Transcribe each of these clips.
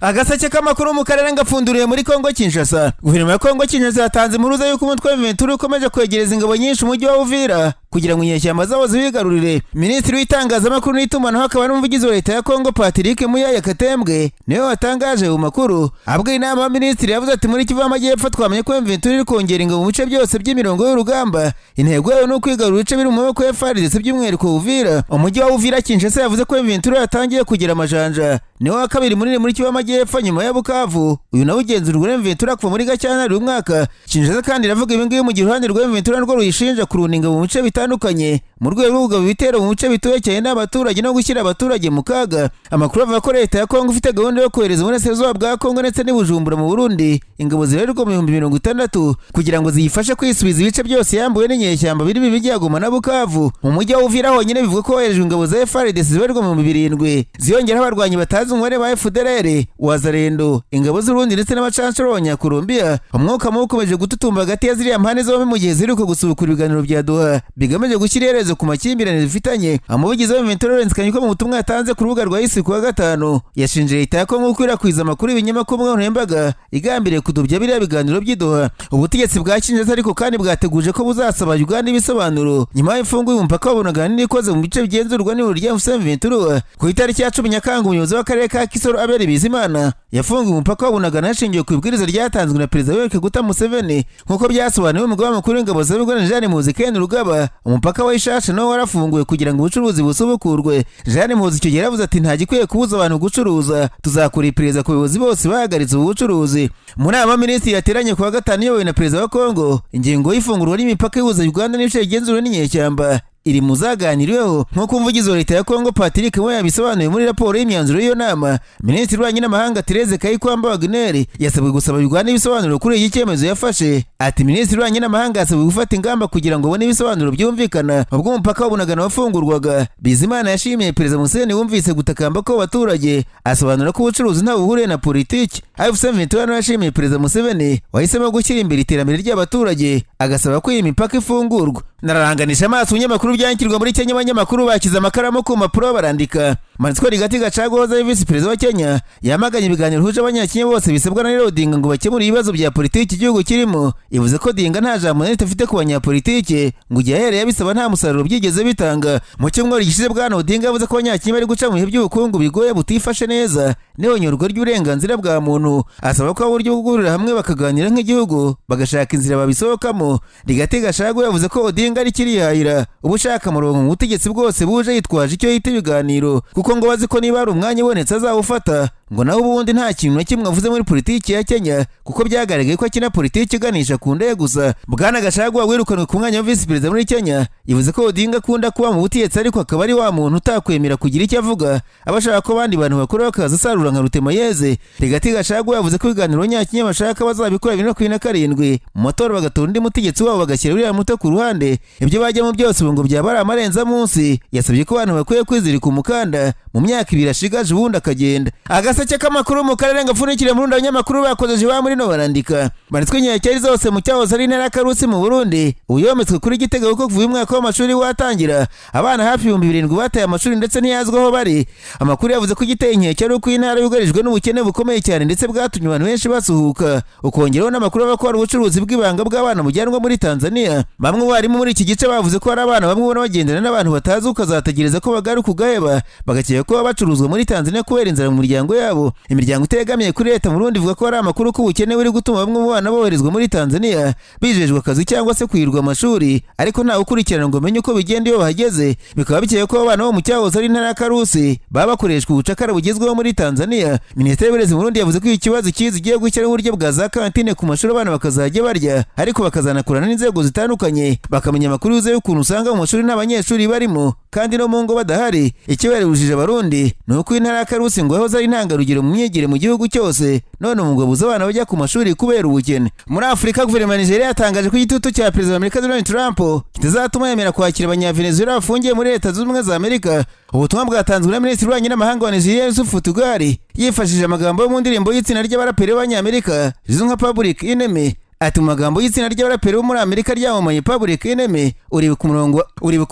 Agaseke k'amakuru mu karere ngapfunduriye muri Kongo Kinshasa. Guverinoma ya Kongo Kinshasa yatanze impuruza y'uko umutwe wa M23 ukomeje kwegereza ingabo nyinshi umujyi wa Uvira kugira ngo inyeshyamba zabo ziwigarurire. Minisitiri w'itangazamakuru n'itumanaho akaba n'umuvugizi wa leta ya Kongo, Patrick Muyaya Katembwe, niwe watangaje ayo makuru. Abwiye inama y'abaminisitiri, yavuze ati: "Muri Kivu y'Amajyepfo twamenye ko M23 iri kongera ingabo mu bice byose by'imirongo y'urugamba. Intego yayo ni ukwigarura ibice biri mu maboko ya FARDC, by'umwihariko Uvira." Umujyi wa Uvira, Kinshasa yavuze ko M23 yatangiye kugira amajanja, niwo wa kabiri munini muri Kivu y'Amajyepfo nyuma ya Bukavu. Uyu nawe ugenzurwa na M23 kuva muri Gashyantare uyu mwaka. Kinshasa kandi iravuga ibi ngibi mu gihe uruhande rwa M23 rwo ruyishinja kurunda ingabo mu bice bitandukanye mu rwego rwo kugaba ibitero mu bice bituwe cyane n'abaturage no gushyira abaturage mu kaga. Amakuru avuga ko leta ya Kongo ifite gahunda yo kohereza mu burasirazuba bwa Kongo ndetse n'i Bujumbura mu Burundi ingabo zibarirwa mu 60,000 kugira ngo ziyifashe kwisubiza ibice byose yambuwe n'inyeshyamba birimo imijyi ya Goma na Bukavu. Mu mujyi wa Uvira honyine bivuga ko hoherejwe ingabo za FARDC zibarirwa mu 7000, ziyongeraho abarwanyi batazi umubare ba FDLR, Wazalendo, ingabo z'Urundi ndetse n'abacanshuro b'Abanyakolombiya. Umwuka mubi ukomeje gututumba hagati ya ziriya mpande zombi mu gihe ziheruka gusubukura ibiganiro bya Doha bigamije gushyira iherezo ku makimbirane zifitanye. Umuvugizi wa M23, Lawrence Kanyuka, mu butumwa yatanze ku rubuga rwa X ku wa gatanu, yashinje leta ya Kongo gukwirakwiza amakuru y'ibinyoma ku mbuga nkoranyambaga igambiriye kudubya biriya biganiro by'i Doha. Ubutegetsi bwa Kinshasa ariko kandi bwateguje ko buzasaba Uganda ibisobanuro nyuma y'ifunguye umupaka wa Bunagana ikoze mu bice bigenzurwa n'ihuriro rya M23. Ku itariki ya 10 Nyakanga, umuyobozi w'akarere ka Kisoro, Abel Bizimana, yafunguye umupaka wa Bunagana hashingiwe ku ibwiriza ryatanzwe na Perezida Yoweri Kaguta Museveni, nk'uko byasobanuwe n'umugaba mukuru w'ingabo za Uganda, Jean Muhoozi Kainerugaba. Umupaka wa Ishasha nawo warafunguwe kugira ngo ubucuruzi busubukurwe. Jean Muhoozi icyo gihe yaravuze ati: "Nta gikwiye kubuza abantu gucuruza. Tuzakora iperereza ku bayobozi bose bahagaritse ubu bucuruzi." Mu nama y'abaminisitiri yateranye ku wa gatanu iyobowe na perezida wa Kongo, ingingo y'ifungurwa ry'imipaka ihuza Uganda n'ibice bigenzurwa n'inyeshyamba iri mu zaganiriweho, nk'uko umuvugizi wa leta ya Kongo, Patrick Muyaya, yabisobanuye muri raporo y'imyanzuro y'iyo nama. Minisitiri w'ububanyi n'amahanga, Therese Kayikwamba Wagner, yasabwe gusaba Uganda ibisobanuro kuri iki cyemezo yafashe. Ati: "Minisitiri w'ububanyi n'amahanga yasabwe gufata ingamba kugira ngo abone ibisobanuro byumvikana." Ubwo umupaka wa Bunagana wafungurwaga, Bizimana yashimiye Perezida Museveni wumvise gutakamba ko abaturage, asobanura ko ubucuruzi ntaho buhuriye na politiki. AFC M23 yashimiye Perezida Museveni wahisemo gushyira imbere iterambere ry'abaturage, agasaba ko iyi mipaka ifungurwa. Nararanganisha amaso ibinyamakuru byandikirwa muri Kenya. Abanyamakuru bashyize amakaramu ku mpapuro barandika. Manitswe Rigathi Gachagua wahoze ari visi perezida wa Kenya yamaganye ibiganiro bihuje Abanyakenya bose bisabwa na Raila Odinga ngo bakemure ibibazo bya politiki igihugu kirimo. Ivuze ko Odinga nta jambo na rito afite ku banyapolitike, ngo igihe yahereye abisaba nta musaruro byigeze bitanga. Mu cyumweru gishize, Bwana Odinga yavuze ko Abanyakenya bari guca mu bihe by'ubukungu bigoye, butifashe neza n'ihonyorwa ry'uburenganzira bwa muntu, asaba ko uburyo bwo guhurira hamwe bakaganira nk'igihugu, bagashaka inzira babisohokamo. Rigathi Gachagua yavuze ko Odinga ari kirihahira uba ushaka umurongo mu butegetsi bwose buje yitwaje icyo yita ibiganiro, kuko ngo bazi ko niba hari umwanya ubonetse azawufata, ngo nawe ubundi nta kintu na kimwe avuze muri politiki ya Kenya, kuko byagaragaye ko akina politiki iganisha ku ndege gusa. Bwana Gachagua wirukanwe ku mwanya wa visi perezida muri Kenya yavuze ko Odinga akunda kuba mu butegetsi, ariko akaba ari wa muntu utakwemera kugira icyo avuga, aba ashaka ko abandi bantu bakora bakaza asarura nka Rutemayeze. Rigathi Gachagua yavuze ko ibiganiro Abanyakenya bashaka bazabikora 2027 mu matora, bagatora undi mutegetsi wabo, bagashyira uriya muto ku ruhande. Ibyo bajyamo byose ubu ngo byaba ari amarenzamunsi. Yasabye ko abantu bakwiye kwizirika umukanda mu myaka 2 ashigaje, ubundi akagenda. Agaseke k'amakuru mu karere ngapfundikire mu Rundi. Abanyamakuru bakozeje ba muri no barandika. Banditswe inkeke zose mu cyahoze ari intara ya Karusi mu Burundi ubu yometswe kuri Gitega, kuko kuva uyu mwaka w'amashuri watangira abana hafi 7000 bataye amashuri ndetse ntiyazwi aho bari. Amakuru yavuze ko igiteye inkeke ari uko iyi ntara yugarijwe n'ubukene bukomeye cyane, ndetse bwatumye abantu benshi basuhuka, ukongeraho n'amakuru avuga ko hari ubucuruzi bw'ibanga bw'abana bujyanwa muri Tanzania. Bamwe mu barimu muri iki gice bavuze ko hari abana bamwe ubona bagendana n'abantu batazi, ukazategereza ko bagaruka ugaheba, bagakeka ko baba bacuruzwa muri Tanzania kubera inzara mu miryango yabo. Imiryango itegamiye kuri leta mu Burundi ivuga ko hari amakuru ko ubukene buri gutuma bamwe mu bana boherezwa muri Tanzania bijejwe akazi cyangwa se kwirwa amashuri, ariko ntawe ukurikirana ngo amenye uko bigenda iyo bahageze. Bikaba bikekwa ko abana bo mu cyahoze ari intara ya Karusi baba bakoreshwa ubucakara bugezweho muri Tanzania. Minisiteri y'Uburezi mu Burundi yavuze ko iki kibazo kizi igiye gushyiraho uburyo bwa za kantine ku mashuri, abana bakazajya barya, ariko bakazanakorana n'inzego zitandukanye bakamenya amakuru yuzuye y'ukuntu usanga mu mashuri nta banyeshuri barimo kandi no mu ngo badahari. Ikibaribujije Abarundi ni uko intara ya Karusi ngo yahoze ari intangarugero mu myigire mu gihugu cyose, none ubu ngo buze abana bajya ku mashuri kubera ubukene. Muri Afurika, guverinoma ya Nigeria yatangaje ko igitutu cya perezida wa Amerika Donald Trump kitazatuma yemera kwakira Abanyavenezuela bafungiye muri Leta Zunze Ubumwe za Amerika. Ubutumwa bwatanzwe na minisitiri w'ububanyi n'amahanga wa Nigeria, Yusuf Tugari, yifashishije amagambo yo mu ndirimbo y'itsinda ry'abaraperi b'Abanyamerika rizwi nka Public Enemy. Ati mu magambo y'itsinda ry'abaraperi bo muri Amerika ryamamaye Public Enemy, uribuka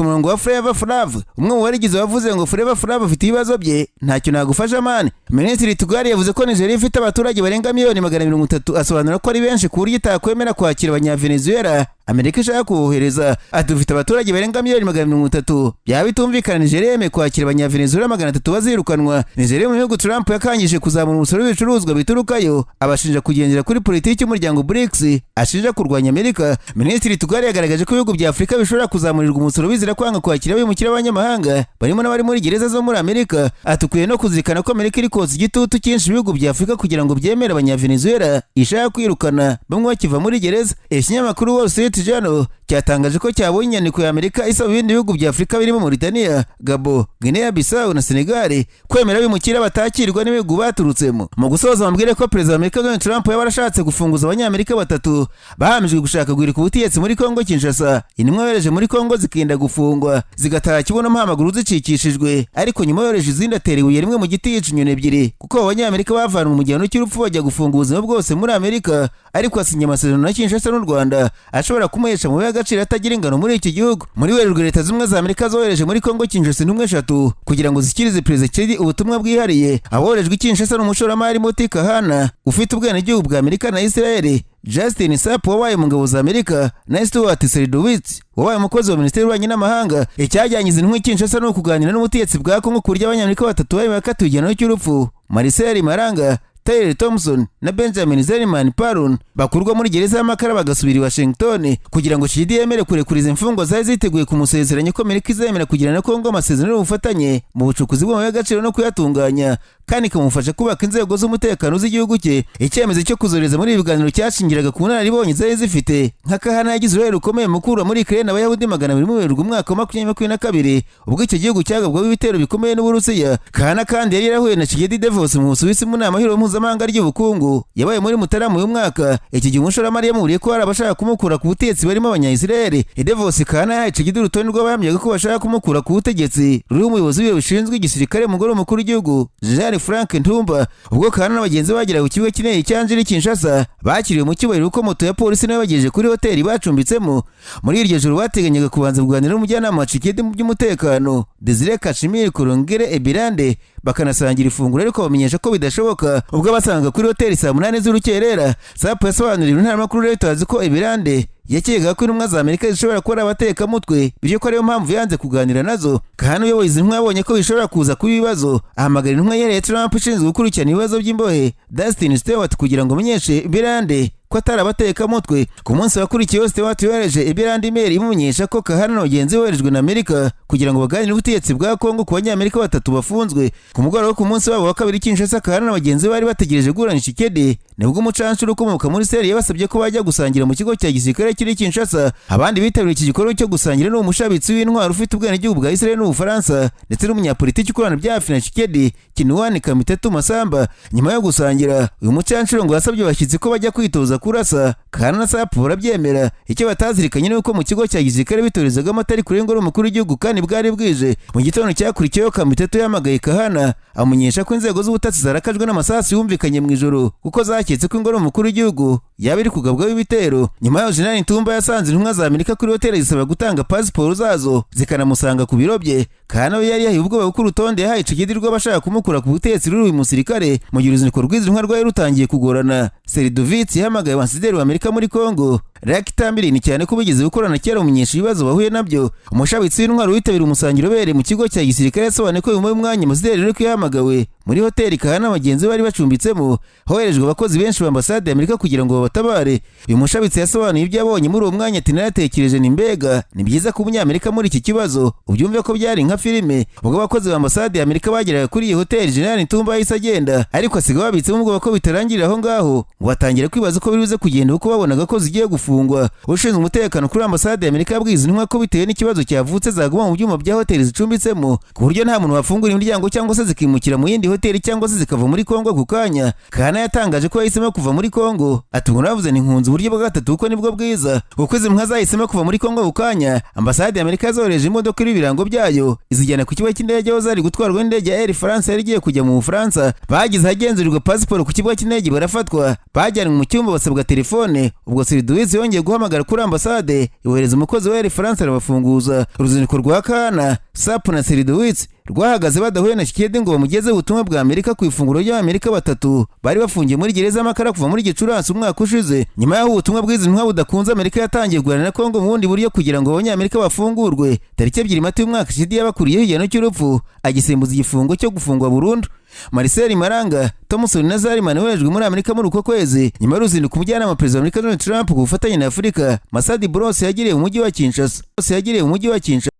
umurongo wa Flavor Flav, umwe mu barigize wavuze ngo "Flavor Flav afite ibibazo bye, ntacyo nagufasha man." Minisitiri Tugari yavuze ko Nigeria ifite abaturage barenga miliyoni 230, asobanura ko ari benshi ku buryo itakwemera kwakira Abanyavenezuela Amerika ishaka kubohereza. Ati dufite abaturage barenga miliyoni 230, byaba bitumvikana Nigeria yemeye kwakira Abanyavenezuela 300 bazirukanwa. Nigeria mu bihugu Trump yakangije kuzamura umusoro w'ibicuruzwa biturukayo, abashinja kugendera kuri politiki y'umuryango BRICS ashinja kurwanya Amerika. Minisitiri Tugari yagaragaje ko ibihugu bya Afurika bishobora kuzamurirwa umusoro bizira kwanga kwakira abimukira b'abanyamahanga barimo n'abari muri gereza zo muri Amerika. Ati ukwiye no kuzirikana ko Amerika iri kotsa igitutu cyinshi ibihugu bya Afurika kugira ngo byemere Abanyavenezuela ishaka kwirukana, bamwe bakiva muri gereza. Ikinyamakuru Wall Street Journal cyatangaje ko cyabonye inyandiko ya Amerika isaba ibindi bihugu bya Afurika birimo Mauritania, Gabo, Guinea Bissau na Senegal kwemera abimukira batakirwa n'ibihugu baturutsemo. Mu gusoza, bambwire ko Perezida wa Amerika Donald Trump yaba yarashatse gufunguza Abanyamerika batatu bahamijwe gushaka guhirika ubutegetsi muri Kongo Kinshasa. Intumwa yohereje muri Kongo zikinda gufungwa, zigataha kibuno mpamaguru zicikishijwe, ariko nyuma yohereje izindi atera ibuye rimwe mu giti yica inyoni ebyiri, kuko abo Banyamerika bavanwe mu gihano cy'urupfu bajya gufunga ubuzima bwose muri Amerika, ariko asinya amasezerano na Kinshasa n'u Rwanda ashobora kumuhesha mu y'agaciro atagira ingano muri iki gihugu. Muri Werurwe, Leta Zunze Ubumwe za Amerika zohereje muri Kongo Kinshasa intumwa eshatu kugira ngo zishyikirize Perezida Tshisekedi ubutumwa bwihariye. Aboherejwe i Kinshasa ni umushoramari Moti Kahana ufite ubwenegihugu bwa Amerika na Israel, Justin Sapp wabaye mu ngabo za Amerika, na Stuart Seldowitz wabaye umukozi wa Minisiteri y'Ububanyi n'Amahanga. Icyajyanye izi ntumwa i Kinshasa ni ukuganira n'ubutegetsi bwa Kongo ku buryo Abanyamerika batatu bari bakatiwe igihano cy'urupfu, Marcel Malanga, Tyler Thompson na Benjamin Zellman Parun, bakurwa muri gereza y'Amakara bagasubira i Washington, kugira ngo Tshisekedi yemere kurekura izi mfungwa zari ziteguye kumusezeranya ko Amerika izemera kugirana na Kongo amasezerano y'ubufatanye mu bucukuzi bw'amabuye y'agaciro no kuyatunganya, kandi ikamufasha kubaka inzego z'umutekano z'igihugu cye. Icyemezo cyo kuzohereza muri ibi biganiro cyashingiraga ku bunararibonye zari zifite, nka Kahana yagize uruhare rukomeye mu gukura muri Ukraine Abayahudi 200 mu Werurwe umwaka wa 2022, ubwo icyo gihugu cyagabwaho ibitero bikomeye n'Uburusiya. Kahana kandi yari yarahuye na Tshisekedi Davos mu Busuwisi mu nama y'ihuriro mpuzamahanga ry'ubukungu yabaye muri Mutarama uyu mwaka. Iki gihe umushoramari yamuburiye ko hari abashaka kumukura ku butegetsi barimo Abanyayisiraheli. Davos, Kahana yahaye Tshisekedi urutonde rw'abahamyaga ko bashaka kumukura ku butegetsi, ruriho umuyobozi w'ibiro bishinzwe igisirikare mu ngoro mukuru w'igihugu, Jean Frank Ntumba. Ubwo Kahana na bagenzi bageraga ku kibuga kinini cya Njiri Kinshasa, bakiriwe mu cyubahiro uko moto ya polisi nayo bagejeje kuri hoteli bacumbitsemo. Muri iryo joro bateganyaga kubanza kuganira n'umujyanama wa Tshisekedi mu by'umutekano, Desire Kashimiri Kurongere Ebirande, bakanasangira ifunguro, ariko bamenyesha ko bidashoboka. Ubwo basanga kuri hoteli saa 8 z'urukerera, Sapu yasobanuriye intaramakuru Reuters ko Ebirande yakekaga ko intumwa za Amerika zishobora kuba ari abatekamutwe, bityo ko ariyo mpamvu yanze kuganira nazo. Kahana uyoboye izi ntumwa yabonye ko bishobora kuza kuba ibibazo, ahamagara intumwa yereye Trump ishinzwe gukurikirana ibibazo by'imbohe, Dustin Stewart, kugira ngo amenyeshe Birande ko atari abatekamutwe. Ku munsi wakurikiyeho, Stewart yohereje Ebirande email imumenyesha ko Kahana na bagenzi be boherejwe na Amerika kugira ngo baganire ubutegetsi bwa Kongo ku Banyamerika batatu bafunzwe. Ku mugoroba wo ku munsi wabo wa kabiri Kinshasa, Kahana na bagenzi be bari bategereje guhura na Tshisekedi, nibwo umucanshuro ukomoka muri Seri yabasabye ko bajya gusangira mu kigo cya gisirikare kiri Kinshasa. Abandi bitabiriye iki gikorwa cyo gusangira ni umushabitsi w'intwaro ufite ubwenegihugu bwa Israel n'Ubufaransa, ndetse n'umunyapolitiki ukorana bya hafi na Tshisekedi, Kinuani Kamitatu Masamba. Nyuma yo gusangira, uyu mucanshuro ngo yasabye abashyitsi ko bajya kwitoza kurasa. Kahana na Sapu barabyemera. Icyo batazirikanye ni uko mu kigo cya gisirikare bitorezagamo atari kure y'ingoro y'umukuru w'igihugu, kandi bwari bwije. Mu gitondo cyakurikiyeho, Kamitatu yahamagaye Kahana amumenyesha ko inzego z'ubutasi zarakajwe n'amasasu yumvikanye mu ijoro, kuko zaketse ko ingoro y'umukuru w'igihugu yaba iri kugabwaho ibitero. Nyuma yaho, Jenerali Ntumba yasanze intumwa za Amerika kuri hoteli, zisaba gutanga pasiporo zazo, zikanamusanga ku biro bye. Kahana we yari yahiye ubwoba kuko urutonde yahaye Tshisekedi rw'abashaka kumukura ku butegetsi ruri uyu musirikare. Mu gihe uruzinduko rw'izi ntumwa rwari rutangiye kugorana, Seridovitz yahamagaye ambasaderi wa Amerika muri Kongo, Luck Tambrin, cyane ko bigeze gukorana kera, umumenyesha ibibazo bahuye nabyo. Umushabitsi w'intwaro witabira umusangiro ubereye mu kigo cya gisirikare yasobanuye ko nyuma y'umwanya ambasaderi Luck yahamagawe muri hoteli Kahana bagenzi be bari bacumbitsemo, hoherejwe abakozi benshi ba ambasade ya Amerika kugira ngo babatabare. Uyu mushabitsi yasobanuye ibyo yabonye muri uwo mwanya, ati naratekereje ni mbega ni byiza kuba Umunyamerika muri iki kibazo, ubyumve ko byari nka filime. Ubwo abakozi ba ambasade ya Amerika bageraga kuri iyi hoteli, Jenerali Ntumba yahise agenda, ariko asiga babitsemo ubwoba ko bitarangirira aho ngaho, ngo batangira kwibaza uko biri buze kugenda kuko babonaga ko zigiye gufungwa. gufungwa. Ushinzwe umutekano kuri ambasade ya Amerika yabwiye izi ntumwa ko bitewe n'ikibazo cyavutse zaguma mu byuma bya hoteli zicumbitsemo, ku buryo nta muntu wafungura imiryango cyangwa se zikimukira mu yindi hoteli cyangwa se zikava muri Kongo ako kanya. Kahana yatangaje ko yahisemo kuva muri Kongo. Ati: "Ubwo navuze nti nkunze uburyo bwa gatatu kuko nibwo bwiza." Kuko izi ntumwa zahisemo kuva muri Kongo ako kanya, ambasade ya Amerika yazohereje imodoka iriho ibirango byayo, izijyana ku kibuga cy'indege aho zari gutwarwa n'indege ya Air France yari igiye kujya mu Bufaransa. Bageze ahagenzurirwa pasiporo ku kibuga cy'indege barafatwa, bajyanwe mu cyumba, basabwa telefone. Ubwo Seldowitz yongeye guhamagara kuri ambasade, yohereza umukozi wa Air France arabafunguza. Uruzinduko rwa Kahana, Sapp na Seldowitz rwahagaze badahuye na Tshisekedi ngo bamugezeho ubutumwa bwa Amerika ku ifunguro ry'Abanyamerika batatu bari bafungiye muri gereza y'Amakara kuva muri Gicurasi umwaka ushize. Nyuma y'aho ubutumwa bw'izi ntumwa budakunze, Amerika yatangiye kuganira na Kongo mu bundi buryo kugira ngo Abanyamerika bafungurwe. Tariki 2 Mata y'umwaka, Tshisekedi yabakuriyeho igihano cy'urupfu, agisimbuza igifungo cyo gufungwa burundu. Marcel Malanga, Thomson na Zalman woherejwe muri Amerika muri uko kwezi nyuma y'uruzinduko umujyanama wa perezida wa Amerika Donald Trump ku bufatanye na Afurika Massad Boulos yagiriye mu mujyi wa Kinshasa. Yagiriye mu mujyi wa Kinshasa.